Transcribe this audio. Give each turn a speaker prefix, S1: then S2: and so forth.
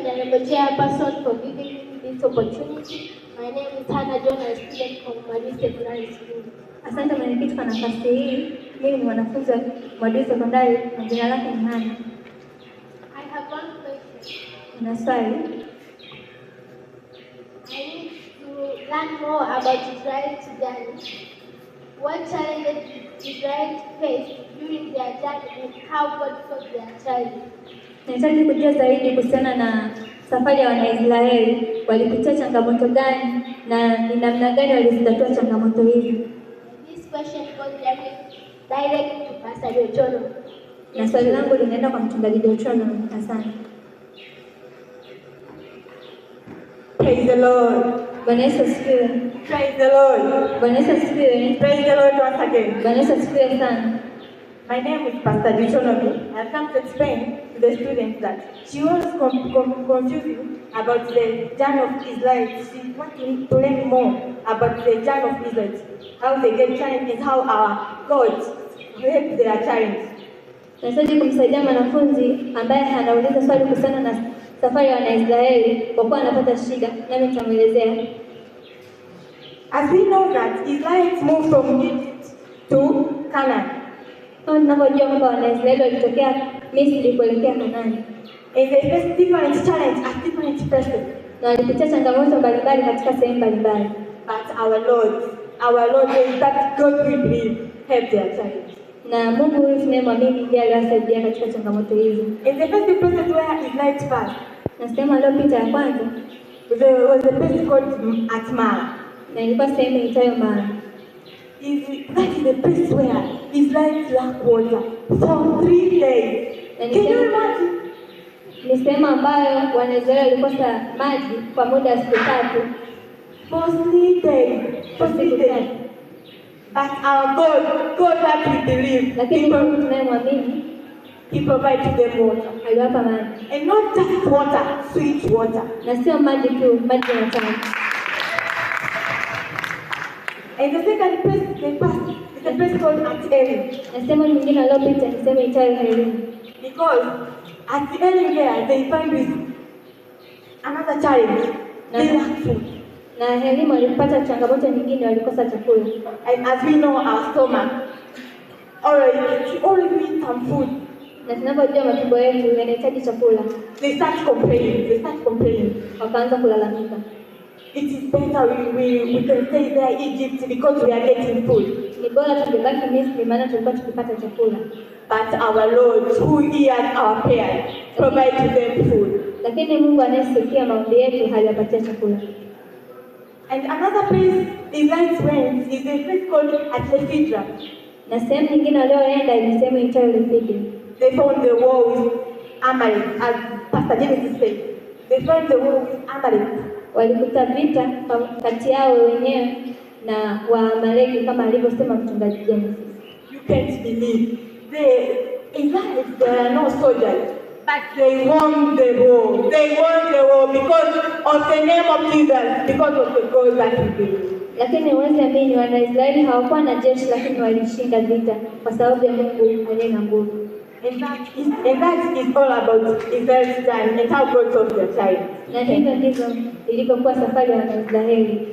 S1: Honorable Chairperson, for giving me this opportunity. My name is Hannah John, a student from Mwadui Secondary School.
S2: Asante mwenyekiti kwa nafasi hii. Mimi ni mwanafunzi wa Mwadui Sekondari na jina lake ni Hana.
S1: I have one question.
S2: Nina swali.
S1: I need to learn more about Israel's journey. What challenges did Israel face during their journey and how God solved their challenges?
S2: Nahitaji kujua zaidi kuhusiana na safari ya Wanaisraeli, walipitia changamoto gani na ni namna gani walizitatua changamoto hizi.
S1: This question goes direct to Pastor Yochono.
S2: Na swali langu linaenda kwa mchungaji Deuteronomy. Asante.
S3: Praise the Lord.
S2: Bwana Yesu asifiwe.
S3: Praise the Lord.
S2: Bwana Yesu asifiwe.
S3: Praise the Lord once again.
S2: Bwana Yesu asifiwe sana.
S3: My name is Pastor Deuteronomy. I've come to explain to the students that she was confusing about the journey of Israel. She wanted to learn more about the journey of Israel, how they get challenged and how our God helped their challenge.
S2: Nahitaji kumsaidia mwanafunzi ambaye anauliza swali kuhusiana na safari ya Wanaisraeli kwa kuwa anapata shida, nami nitamwelezea.
S3: As we know that Israelites moved from Egypt to Canaan.
S2: Kama tunavyojua kwamba Wanaisraeli walitokea Misri kuelekea Kanaani
S3: And they faced different challenges at different places.
S2: Na walipitia changamoto mbalimbali katika sehemu mbalimbali.
S3: But our Lord, that God we believe, helped their challenge.
S2: Na Mungu huyu tunayemwamini ndiye aliwasaidia katika changamoto hizi.
S3: In the first place where Israelites passed,
S2: Na sehemu aliyopita ya kwanza
S3: there was a place called at Mara.
S2: Na ilikuwa sehemu iitwayo Mara.
S3: That is the place where Israelites lack water for 3 days.
S2: And
S3: Can you imagine?
S2: Ni sehemu ambayo Wanaisraeli walikosa maji kwa muda wa siku 3.
S3: For 3 days. For 3 days. But our God, God that we believe,
S2: Lakini Mungu tunayemwamini
S3: He provided them water.
S2: Aliwapa maji.
S3: And not just water, sweet water.
S2: Na sio maji tu, maji matamu.
S3: And the second place they passed is a place called at Elim.
S2: Na sehemu nyingine waliopita ni sehemu iitwayo Elim.
S3: Because at Elim there they find with another challenge. They lack food.
S2: Na Elim walipata changamoto nyingine, walikosa chakula.
S3: And as we know, our stomach already, it always needs some food.
S2: Na tunavyojua matumbo yetu yanahitaji chakula.
S3: They start complaining. They start complaining.
S2: Wakaanza kulalamika.
S3: It is better we can stay there Egypt because we are getting food.
S2: Ni bora tungebaki Misri maana tulikuwa tukipata chakula.
S3: But our Lord who hears our prayers provide to them food.
S2: Lakini Mungu anayesikia maombi yetu aliwapatia chakula.
S3: And another place Israelites went is a place called at Rephidim.
S2: Na sehemu nyingine walioenda ni sehemu iitwayo Rephidim.
S3: They found the war with Amalek, as Pastor Genesis said. They found the war with Amalek.
S2: Walikuta vita kati yao wenyewe na Waamaleki kama alivyosema mchungaji Genesis.
S3: You can't believe. The Israelites, there are no soldiers, but they won the war. They won the war because of the name of Jesus, because of the God that we believe.
S2: Lakini huwezi amini, Wanaisraeli hawakuwa na jeshi, lakini walishinda vita kwa sababu ya Mungu aliye na nguvu.
S3: And that is all about Israel's time and how God solved their challenge.
S2: Na hivyo ndivyo ilivyokuwa safari ya Wanaisraeli.